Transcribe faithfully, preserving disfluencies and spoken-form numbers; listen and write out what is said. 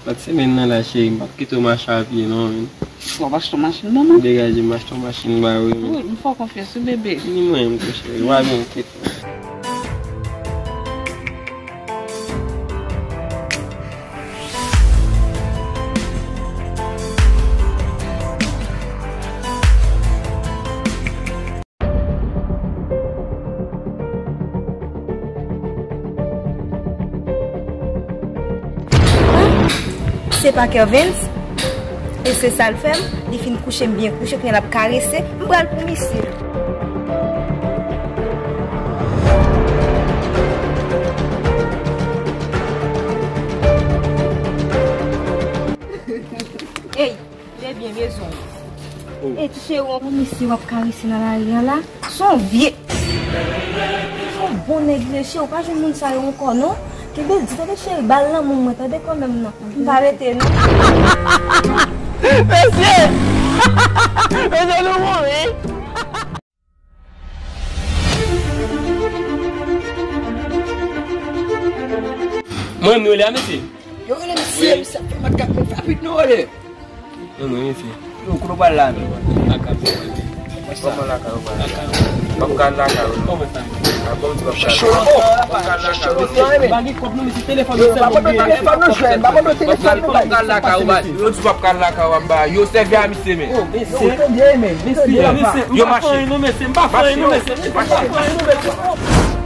Lòt semèn nan la, cheri, m p ap kite w mache a pye, non, men. W ap achte yon machin ban mwen? Degaje m achte yon machin ba ou, men. Wi, m fè w konfyans, wi, bebe. Ni mwen, m tou, cheri. W a byen, kite. Se pa Kervens, e se sa l fè m, li fin kouche m byen kouche, kounye a l ap karese, m pral pou misye. Ey, Debyen bezwen. Oh. E ti cheri, w ap misye w ap karese nan lari a la. Se yon vye, se yon bon nèg li ye, cheri, ou pa jwenn moun sa yo ankò non. Kenbe l di, tande cheri, ba l lanmou mwen, tande kanmenm non. M pa rete non. Mesye! Mesye, nou mouri! Mwen, nou rele a, mesye? Yo rele misye, misye ap fè makak, men fè rapid nou rele. Mwen, mwen, mesye. Yo, kote w pral la, men? Lakay. Kòman lakay ou pral? Lakay. W ap pral lakay ou? Kòman sa? A bon, w ap pral lakay ou? W ap pral lakay ou? Pa gen kòb non, mesye, telefòn nou sèlman m gen. Telefòn nou jwenn, pa ban nou telefòn nou bay. W ap pral lakay ou, baz. Yo di w ap pral lakay ou, m ba yo sèvi a misye, men. Mesye, mesye, m pa fè anyen non, mesye, m pa fè anyen non, mesye, m pa fè anyen non, mesye.